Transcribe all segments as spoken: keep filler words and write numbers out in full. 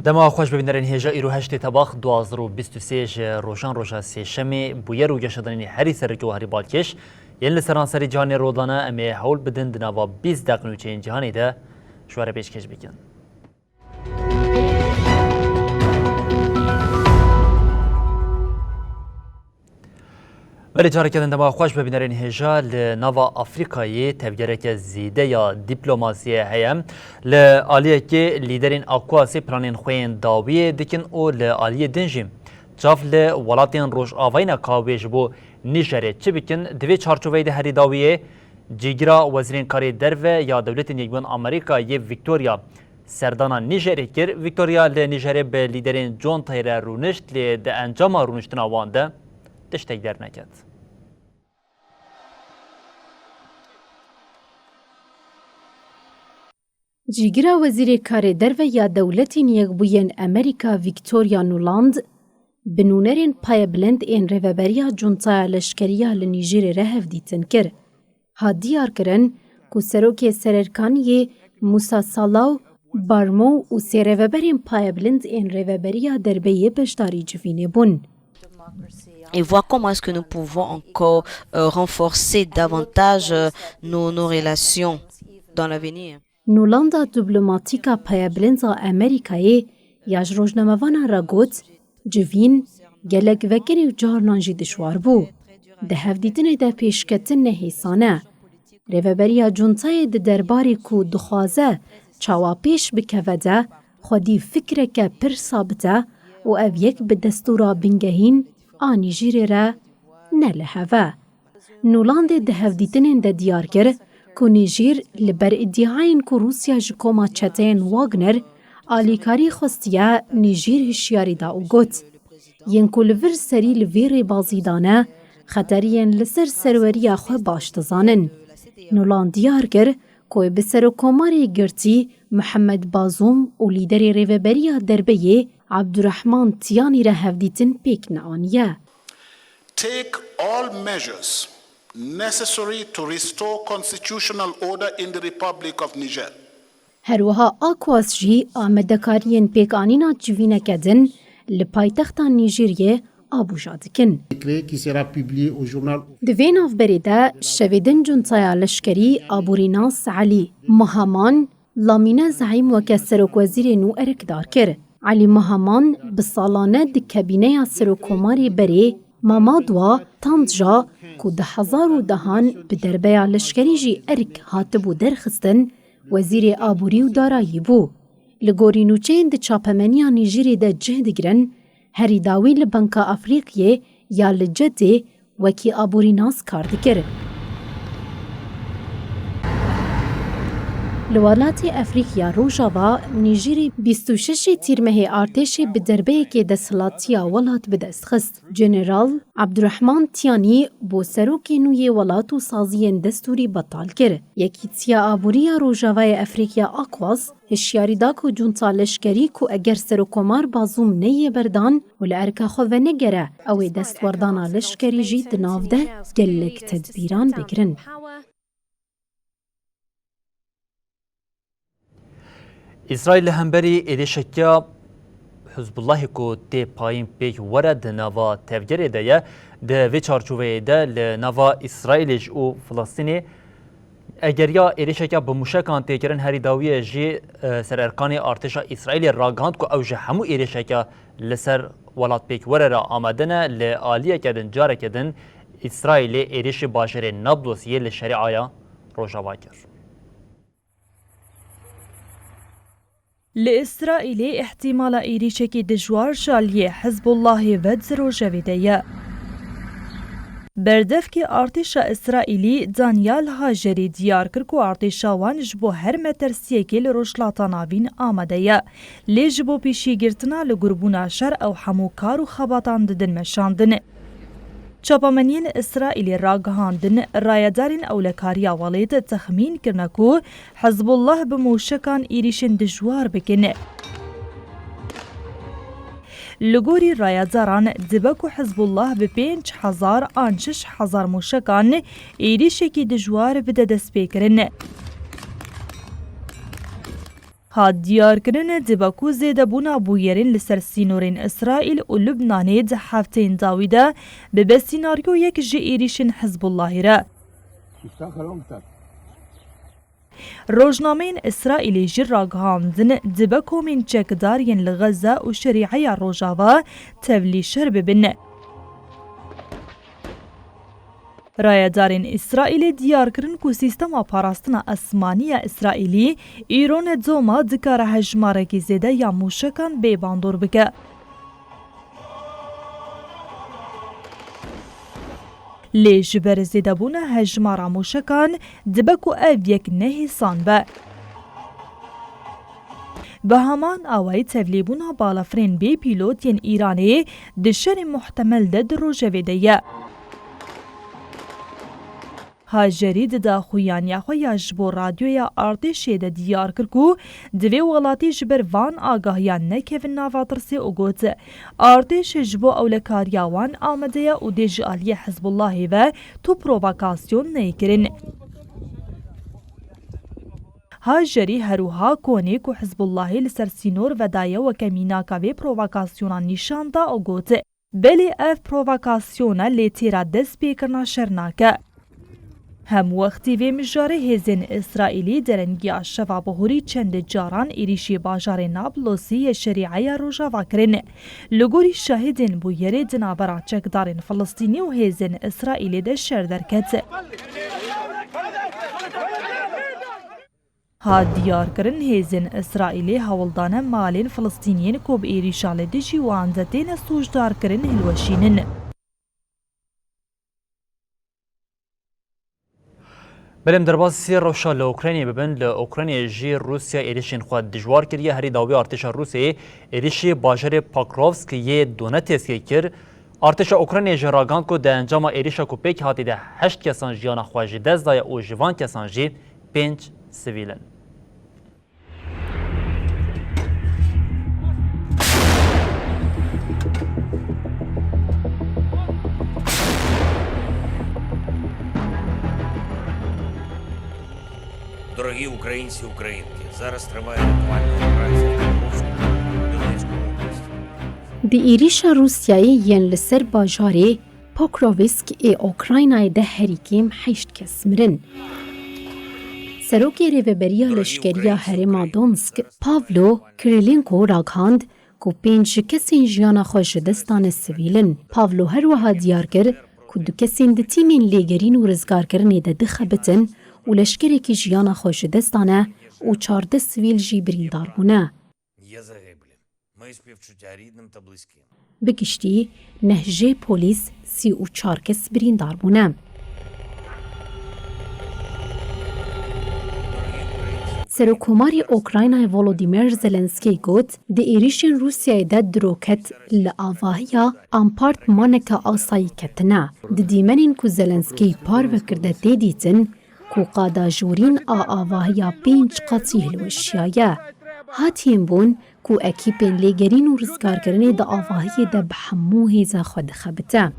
Dema xweş bibînerên hêja, îro heştê Tebax du hazar û bîst û sê ji rojan roja sêşemê bûyer û geşedanînê herî sereke û herî balkêş yên li seranserî cîhanê rûdane, em ê hewl bidin di nava bîst deq nûçeyên cîhanê de ji we re pêşkêş bikin. Belê, careke din dema xweş bibînerên hêja, li nava Afrîkayê tevgereke zêde ya dîplomasiyê heye. Li aliyekê lîderên AQUASê planên xwe yên dawiyê dikin û li aliyê din jî çav li welatên rojavayî ne ka wê ji bo Nîjerê çi bikin. Di vê çarçoveyê de herî dawiyê cîgira Wezîrên Karê Derve ya Dewletên Yekbûyên Amerîka yê Victoria serdana Nîjerê kir. Victoria li Nîjerê bi lîderên cuntayê re rûnişt, lê di encama rûniştina wan de tiştek derneket. Cîgira Wezîrê Karê Derve ya Dewletên Yekbûyên Amerîka Victoria Nuland bi nûnerên payebilind ên rêveberiya cuntaya leşkerî ya li Nîjerê re hevdîtin kir. Hat diyarkirin ku Serokê Sererkaniyê Musa Salaw Barmo û sê rêveberên payebilind ên rêveberiya derbeyê beşdarî civînê bûn. Et voir comment est-ce que nous pouvons encore, euh, renforcer davantage, euh, nos, nos relations dans l'avenir. Nûlanda diplomatîka payebilind a Amerîkayê ya ji rojnamevanan re got, civîn gelek vekirî û carinan jî dijwar bû. Di hevdîtinê de pêşketin ne hêsan e. Rêveberiya cuntayê di derbarê ku dixwaze çawa pêş bikeve de xwedî fikreke pir sabit e û ev yek bi destûra bingehîn a Nîjîrê re ne li hev e. Nûlandê di hevdîtinên de diyar kir ku Nîjîr li ber îdiayên ku Rûsya ji koma çeteyên Wagner alîkarî xwestiye, Nîjîr hişyarî da û got, yên ku li vir serî li vê rêbazî de ne, xeteriyên li ser serweriya xwe baş dizanin. Nûland diyar kir ku wê bi Serokkomarê Girtî Mihemed Bazûm û Lîderê Rêveberiya Derbeyê Abdurrahman Tiyanî re hevdîtin pêk neaniye. Take all measures necessary to restore constitutional order in the Republic of Niger. Her wiha AQUAS jî amadekariyên pêkanîna civîneke din li paytexta Nîjîriyê Abuja dikin. Décret qui sera publié au journal. Di vê navberê de şevê din cuntaya leşkerî aborînas Elî Mahaman Lamîne Zeîm weke serokwezîrê nû erkdar kir. Elî Mahaman bi salan e di kabîneya serokkomarê berê Mamadwa Tandja ku di hezar û dehan bi derbeya leşkerî jî erk hatibû derxistin, wezîrê aborî û darayî bû. Li gorî nûçeyên di çapemeniya Nîjîrê de cih digirin, herî dawî li Banka Afrîkiyê ya li Cedê wekî aborînas kar dikir. Li welatê Efrîkiya Rojava, Nîjîrê bîst û şeş Tîrmehê artêşê bi derbeyekê desthilatiya welat bi dest xist. General Abdurrahman Tiyanî bo serokê nû yê welat û saziyên destûrî betal kir. Yekîtiya Aborî ya Rojavayê Efrîkiya AQUAS hişyarî da ku cunta leşkerî ku eger Serokkomar Bazûm neyê berdan û li erka xwe venegere, ew ê destwerdana leşkerî jî di nav de gelek tedbîran bigirin. Îsraîl li hemberî êrişekiya Hizbullahê ku tê payîn pêk were di nava tevgerê de ye, di vê çarçoveyê de li nava Îsraîlê jî û Filistînê egeriya êrişeke bi mûşekan tê kirin. Herî dawiyê jî, e, sererkanê artêşa Îsraîlê ragihand ku ew ji hemû êrişeke li ser welatpêk were re amade ne. Li aliyeke din, careke din Îsraîlê êrişî bajarê Nablus yê li şerîaya Rojava kir. Li Îsraîlê îhtîmala êrîşekî dijwar ji aliyê Hizbullahê ve di rojevê de ye. Berdevkê artêşa Îsraîlî Daniel Hajerî diyar kir ku artêşa wan ji bo her metirsiyekê li Rojhilata Navîn amade ye. Lê ji bo pêşîgirtina li gurbûna şer ew hemû kar û xebatan didin meşandin. Çapemeniyên Îsraîlê ragihandin, rayedarên ewlekariya welêt texmîn kirine ku Hizbullah bi mûşekan êrîşên dijwar bikin. Li gorî rayedaran dibe ku Hizbullah bi pênc hezar an şeş hezar mûşekan êrîşekî dijwar bide destpêkirin. Hat diyarkirin, dibe ku zêdebûna bûyerên li ser sînorên Îsraîl û Lubnanê di hefteyên dawî de bibe sînaryoyek ji êrîşên Hizbullahê re. Rojnameyên Îsraîlê jî ragihandin, dibe komên çekdar yên li Xezze û Şerîeya Rojava tevlî şer bibin. Rayedarên Îsraîlê diyar kirin ku sîstema parastina esmanî ya Îsraîlî Îrone Doma dikare hejmarekî zêde ya mûşekan bê bandor bike. Lê ji ber zêdebûna hejmara mûşekan dibe ku ev yek nehêsan be. Bi heman awayî tevlîbûna balafirên bê pîlot yên Îranê di şerê muhtemel de di rojevê de ye. Hajerî di daxuyaniya xwe ya ji bo radyoya artêşê de diyar kir ku divê welatî ji ber van agahiyan nekevin nava tirsê û got, artêş ji bo ewlekariya wan amade ye û dê ji aliyê Hizbullahê ve tu provokasyon neyê kirin. Hajerî herwiha konê ku Hizbullahê li ser sînor vedaye weke mînaka vê provokasyonan nîşan da û got, belê ev provokasyon e lê têra destpêkirina şer nake. Hemwextî vê mijarê hêzên Îsraîlî derengiya şeva bihurî çend caran êrîşî bajarê Nablosî yê Şerîeya Rojava kirin. Li gorî şahidên bûyerê di navbera çekdarên Filistînî û hêzên Îsraîlê de şer derket. Hat diyarkirin, hêzên Îsraîlê hewl dane malên Filistîniyên ku bi êrîşa li dijî wan de têne sûcdarkirin hilweşînin. Belê em derbasî rewşa li Ukraynê bibin, li Ukraynê jî Rûsya êrîşên xwe dijwar kiriye. Herî dawî artêşa Rûsyayê êrîşî bajarê Pokrovsk yê Donetskê kir. Artêşa Ukraynê jî ragihand ku di encama êrîşa ku pêk hatî de heşt kesan jiyana xwe ji dest daye û ji van kesan jî pênc sivîl in. Дорогі українці, українки, зараз триває ритуальна операція в Покровську, Донецької області. Di êrîşa Rûsyayê yên li ser bajarê Pokrovsk ê Ukraynayê de herî kêm heşt kes mirin. Serokê Rêveberiya Leşkeriya Herêma Donsk, Pavlo Kirilenko ragihand ku pênc kesên jiyana xwe ji dest dane sivîl in. Pavlo her wiha diyar kir ku du kesên di tîmên lêgerîn û rizgarkirinê de dixebitin û leşkerekî jiyana xwe ji dest dane û çardeh sivîl jî birîndar bûne. Є загиблі. Мої співчуття рідним та близьким. Bi giştî neh jê polîs, sî û çar kes birîndar bûne. Serokkomarê Ukraynayê Volodymyr Zelenskiy got, di êrîşên Rûsyayê de du roket li avahiya ampartmaneke asayî ketine. Di dîmenên ku Zelenskiy parve kir de tê dîtin, ku qada jorîn a avahiya pênc qatî hilweşiyaye. Hatiyên bûn ku ekîpên lêgerîn û rizgarkirinê di avahiyê de bi hemû hêza xwe dixebite.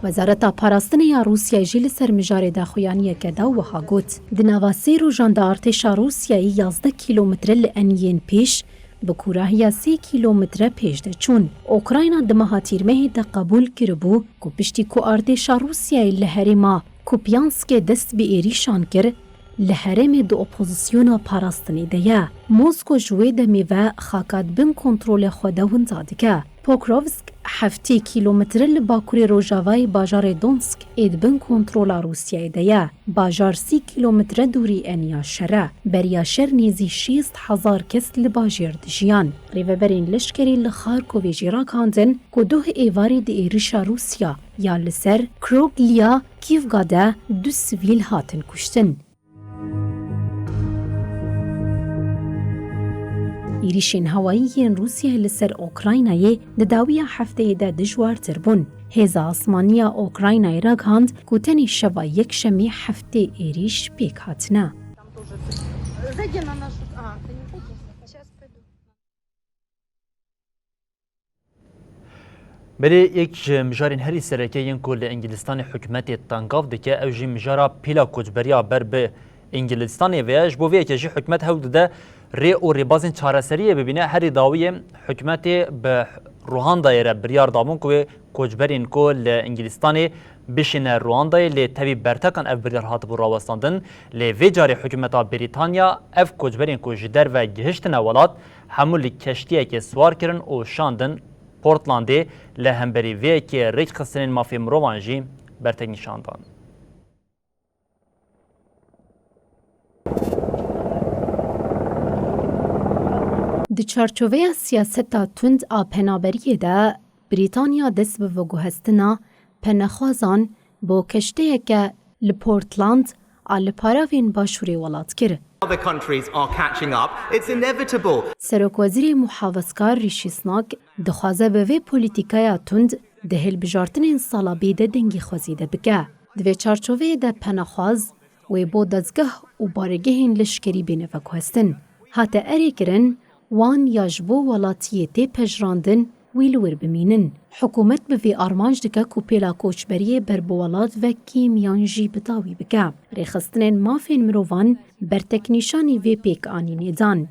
Wezareta Parastinê ya Rûsyayê jî li ser mijarê daxuyaniyeke da wiha got, di nava sê rojan de artêşa Rûsyayê yazdeh kîlometre li eniyên pêş bi kûrahiya sê kîlometre pêş de çûn. Ukrayna di meha Tîrmehê de qebûl kiribû ku piştî ku artêşa Rûsyayê li herêma Kupyanskê dest bi êrîşan kir, li herêmê di opozisyona parastinê de ye. Mosko ji wê demê ve xaka di bin kontrolê xwe de winda dike. Pokrovsk heftê kîlometre li bakurê rojavayê bajarê Donsk ê di bin kontrola Rûsyayê de ye. Bajar sî kîlometre dûrî eniya şer e. Beriya şer nêzî şêst hezar kes li bajêr dijiyan. Rêveberên leşkerî li Xarkovê jî ragihandin ku doh êvarî di êrîşa Rûsya ya li ser Kroglia Kîvga de du sivîl hatin kuştin. Êrîşên hewayî yên Rûsyayê li ser Ukraynayê di dawiya hefteyê de dijwartir bûn. Hêza Asmanî ya Ukraynayê ragihand ku tenê şeva Yekşemê heftê êrîş pêk hatine. Зайди на нашу... А, ты не хочешь? Сейчас пойду. Belê yek ji mijarên herî sereke yên ku li Îngilistanê hikûmetê tengav dike, ew jî mijara pîla koçberiya ber bi Îngilîstanê ve ye. Ji bo vê yekê jî hikûmet hewl dide rê û rêbazên çareseriyê bibîne. Herî dawiyê hikûmetê bi Ruhandayê re biryar dabûn ku wê koçberên ku li Îngilîstanê bişîne Ruandayê, lê tevî bertekan ev biryar hatibû rawestandin. Lê vê carê hikûmeta Brîtanya ev koçberên ku ji derve gihiştine welat, hemû li keştiyekê siwar kirin û şandin Portlandê, li hemberî vê yekê rêkxistinên mafê mirovan jî bertek nîşan dan. Di çarçoveya siyaseta tund a penaberiyê de, Brîtanya dest bi veguhestina penexwazan bo keşteyeke li Portland a li paravên başûrê welat kir. Other countries are catching up. It's inevitable. Serokwezîrê muhafazkar Rishi Sunak dixwaze bi vê polîtîkaya tund di hilbijartinên sala bê de dengê xwe zêde bike. Di vê çarçoveyê de penexwaz wê bo dezgeh û baregehên leşkerî bêne veguhestin. Hate erêkirin, wan ya ji bo welatiyê tê pejirandin, wî li wir bimînin. Hikûmet bi vê armanc dike ku pêla koçberiyê ber bi welat ve kêm yan jî bi dawî bike. Rêxistinên mafên mirovan berteknîşanî vê pêkanînê dan.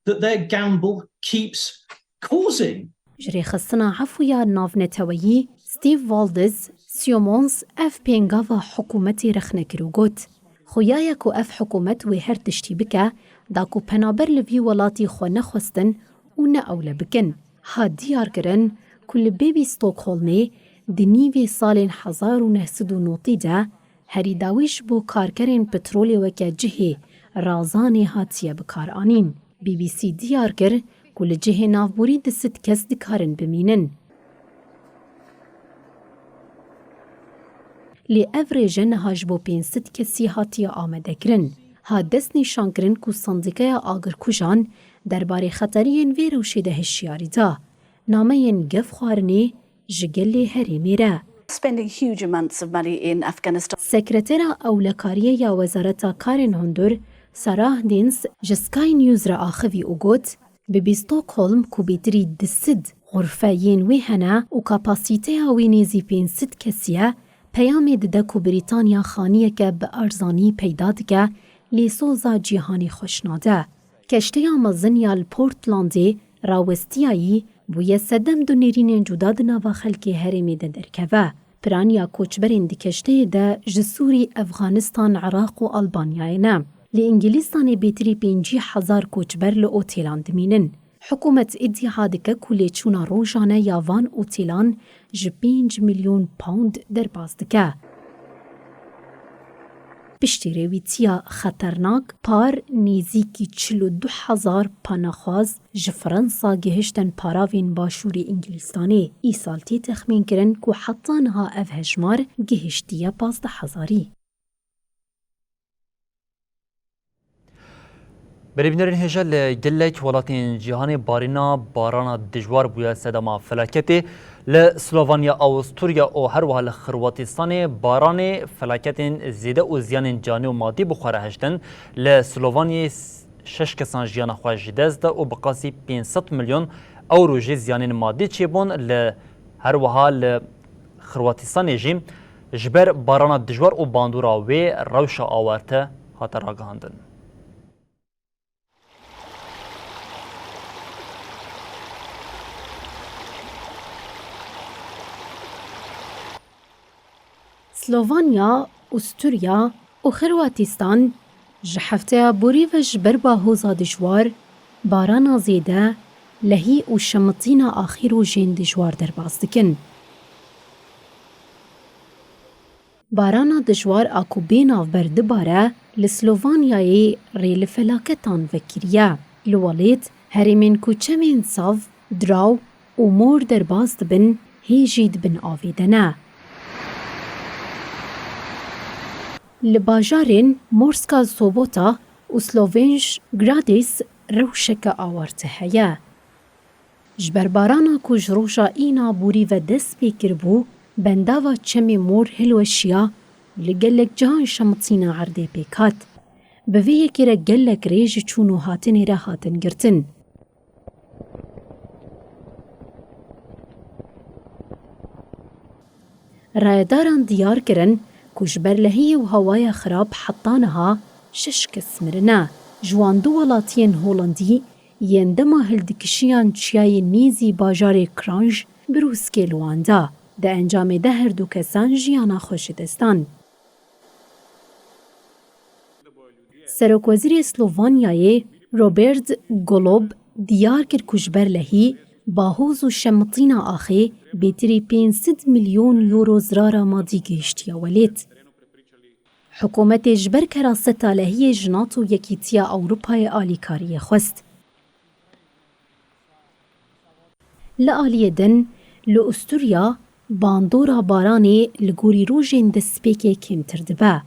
That their gamble keeps causing. Ji rêxistina efûya navneteweyî Steve Valdez Simmons ev pêngava hikûmetê rexne kir û got, Xuya ye ku ev hikûmet wê her tiştî bike, da ku penaber li vî welatî xwe nexwestin û ne ewle bikin. Hat diyar kirin ku li Baby Stockholmê di nîvê salên hezar û neh sed û notî de herî dawî ji bo karkerên petrolê weke cihê razanê hatiye bikaranîn. B B C diyar kir ku li cihê navborî du sed kes dikarin bimînin. Lê ev rêje niha ji bo pênc sed kesî hatiye amadekirin. Hat destnîşankirin ku Sendîkaya Agirkujan derbarê xeteriyên vê rewşê de hişyarî da. Nameyên gevxwarinê ji gelê herêmê re. Spending huge amounts of money in Afghanistan. Sekretera Ewlekariyê ya Wezareta Karên Hundir, Sarah Dins, ji Sky News re axivî û got, Bibî Stockholm ku bêtirî du sed xurfe yên wê hene û kapasîteya wê nêzî pênc sed kesî ye, peyamê dide ku Brîtanya xaniyeke bi erzanî peyda dike, lê soza cîhanê xweş nade. Keşteya mezin ya li Portlandê rawestiyayî bûye sedem du nêrînên cuda di nava xelkê herêmê de derkeve. Piraniya koçberên di keşteyê de ji Sûrî, Efxanistan, Iraq û Albanyayê ne. Li Îngilîstanê bêtirî pêncî hezar koçber li otêlan dimînin. Hikûmet îdîa dike ku lêçûna rojane ya van otêlan ji pênc milyon pound derbas dike. Piştî rêwîtiya xeternak, par nêzîkî çil û du hezar panexwaz ji Fransa gihiştin paravên başûrê Îngilîstanê. Îsal tê texmînkirin ku heta niha ev hejmar gihiştiye pazdeh hezarî. Berêbînerên hêja, li gelek welatên cîhanê barîna barana dijwar bûye sedema felaketê. Li Slovanya, Awusturya û her wiha li Xirwatistanê baranê felaketên zêde û ziyanên canî û madî bi xwe re hiştin. Li Slovanyayê şeş kesan jiyana xwe ji dest da û bi qasî pênc sed milyon ewro jî ziyanên madî çêbûn. Li her wiha li Xirwatistanê jî ji ber barana dijwar û bandora wê rewşa awarte hate ragihandin. Slovanya, Usturya û Xirwatistan ji hefteya borî ve ji ber bahoza dijwar, barana zêde, lehî û şemitîna axî rojên dijwar derbas dikin. Barana dijwar a ku bê navber dibare, li Slovanyayê rê li felaketan vekiriye. Li welêt, herêmên ku çemên sav, draw û mor derbas dibin, hê jî di bin avê de ne. Li bajarên Morska Sobota û Slovenj Gradis rewşeke awarte heye. Ji ber barana ku ji roja îna borî ve dest pê kiribû, bendava çemê mor hilweşiya û li gelek cihan şemitîna erdê pêk hat. Bi vê yekê re gelek rê ji çûn û hatinê re hatin girtin. Rayedaran diyar kirin ku ji ber lehiyê û hewaya xirab heta niha Şeş kes mirine. Ji wan du welatiyên Holandî yên dema hildikişiyan çiyayê nêzî bajarê Kranj bi rûskê li wan da. Di encamê de her du kesan jiyana xwe ji dest dan. Serokwezîrê Slovanyayê Robert Golob diyar kir ku ji ber lehî, bahoz û şemitîna axê bêtirî pênc sed milyon euro zirara madî gihiştiye welêt. Hikûmetê ji ber keraseta lehiyê ji NATO û Yekîtiya Ewropayê alîkariyê xwest. Li aliyê din, li Usturya bandora baranê li gorî rojên destpêkê kêmtir dibe.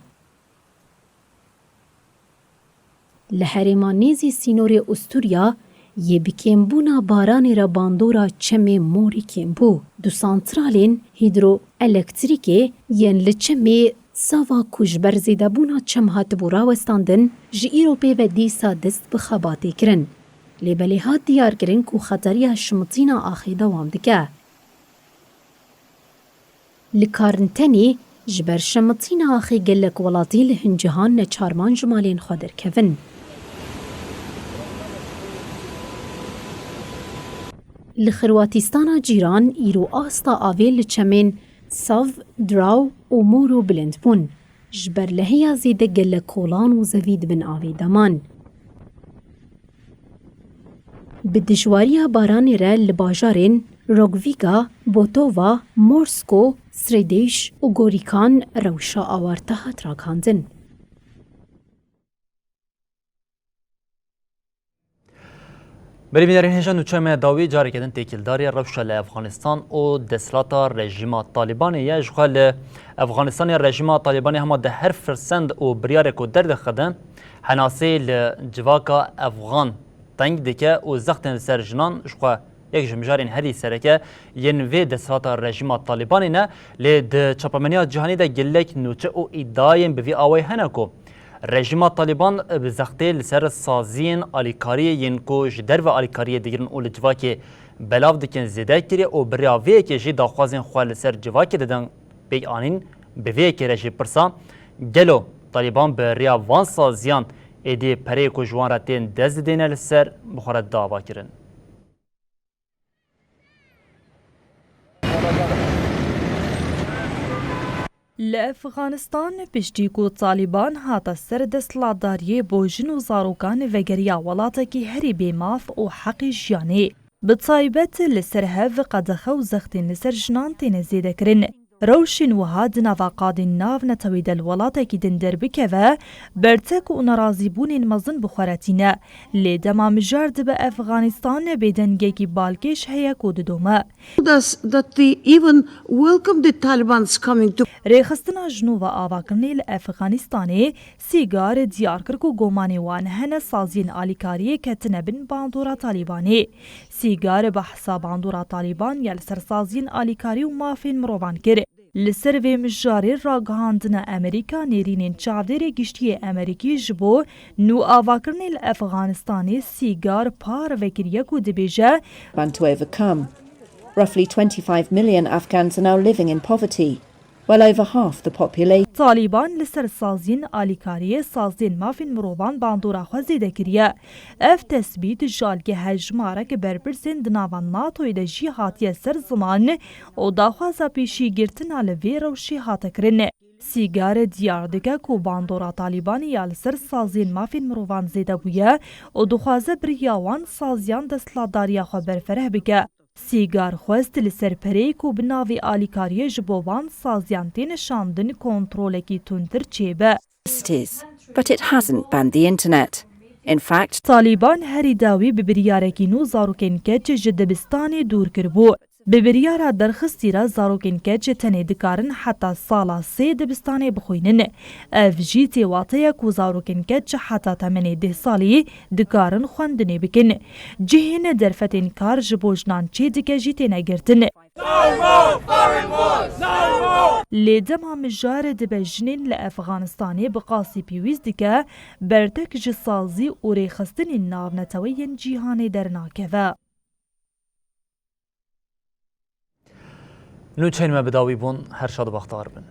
Li herêma nêzî sînorê Usturya yê bi kêmbûna baranê re bandora çemê Morî kêm bû. Du santralên hîdroelektrîkê yên li çemê Sava ku ji ber zêdebûna çem hatibû rawestandin, ji îro pê ve dîsa dest bi xebatê kirin. Lê belê hat diyarkirin ku xeteriya şimitîna axê dewam dike. Li Karntenê ji ber şimitîna axê gelek welatî li hin cihan neçarman ji malên xwe derkevin. Li Xirwatîstana cîran îro asta avê li çemên Sav, Draw û Moro bilind bûn. Ji ber lehiya zêde gelek kolan û zevî di bin avê de man. Bi dijwariya baranê re li bajarên Rogvîga, Botova, Morsko, Sredêş û Gorîkan rewşa awarta hat ragihandin. Berî bînerên hêja, nûçe me dawî careke din têkildariya rewşa li Efxanistan û desthilata rejîma Talîbanê ye. Ji xwe li Efxanistanê rejîma Talîbanê hema di her firsend û biryarek ku derdixidin, henasê li civaka Efxan teng dike û zextên li ser jinan ji xwe yek ji mijarên herî sereke yên vê desthilata rejîma Talîbanê ne, lê di çapemeniya cîhanî de gelek nûçe û îdiayên bi vî awayî hene ku rejîma Talîban bi zextê li ser saziyên alîkariyê yên ku ji derve alîkariyê digirin û li civakê belav dikin zêde kiriye û bi rêya vê yekê jî daxwazên xwe li ser civakê didin pêk anîn. Bi vê yekê re jî pirsa, gelo Talîban bi rêya van saziyan êdî pereyê ku ji wan re tên dest didêne li ser bi xwe re dava kirin? Li Efxanistan piştî ku Talîban hate ser desthilatdariyê bo jin û zarokan vegeriya welatekî herî bêmaf û heqê jiyanê. Bi taybet li ser hev qedexe û zextên li ser jinan têne zêdekirin. Rewşên wiha di nava qadên navnetewî de li welatekî din derbikeve, bertek û nerazîbûnên mezin bi xwe re tîne. Lê dema mijar dibe Efxanistan bêdengekî balkêş heye ku didome. Us that they even welcome the Taliban's coming to Rêxistina ji nû ve avakirinê li Efxanistanê Sîgar diyar kir ku gomanê wan hene saziyên alîkariyê ketine bin bandora Talîbanê. Sîgar behsa bandora Talîban ya li ser saziyên alîkarî û mafên mirovan kir. Li ser vê mijarê ragihandina Amerîka nêrînên çavdêrê giştî yê Amerîkî ji bo nû avakirinê li Efxanistanê Sîgar par vekiriye ku dibêje, Taliban to overcome. Roughly twenty-five million Afghans are now living in poverty. Well over half the population. Talîban li ser saziyên alîkariyê saziyên mafên mirovan bandora xwe zêde kiriye. Ev tesbît ji alkê hejmarek berpirsên di nava NATOyê de jî hatiye ser ziman û daxwaza pêşîgirtina li vê rewşê hate kirin. Sîgar diyar dike ku bandora Talîbanê ya li ser saziyên mafên mirovan zêde bûye û dixwaze bi riya wan saziyan desthilatdariya xwe berfereh bike. Sîgar xwest li ser pereyê ku bi navê alîkariyê ji bo van saziyan tê nişandin kontrolekî tundtir çêbe. Cities, but it hasn't banned the internet. In fact, Talîban herî dawî bi biryarekî nû zarokên keç ji dibistanê dûr kiribû. Bi biryara derxistî re zarokên keç tenê dikarin heta sala sê dibistanê bixwînin. Ev jî tê wateya ku zarokên keç heta temenê deh salî dikarin xwendinê bikin. Cihên derfetên kar ji bo jinan çêdike jî têne girtin. Lê dema mijar dibe jinên li Efxanistanê bi qasî pêwîst dike, bertek ji sazî û rêxistinên navneteweyên cîhanê dernakeve. Nûçeyên me bi dawî bûn, her şad û bextewar bin.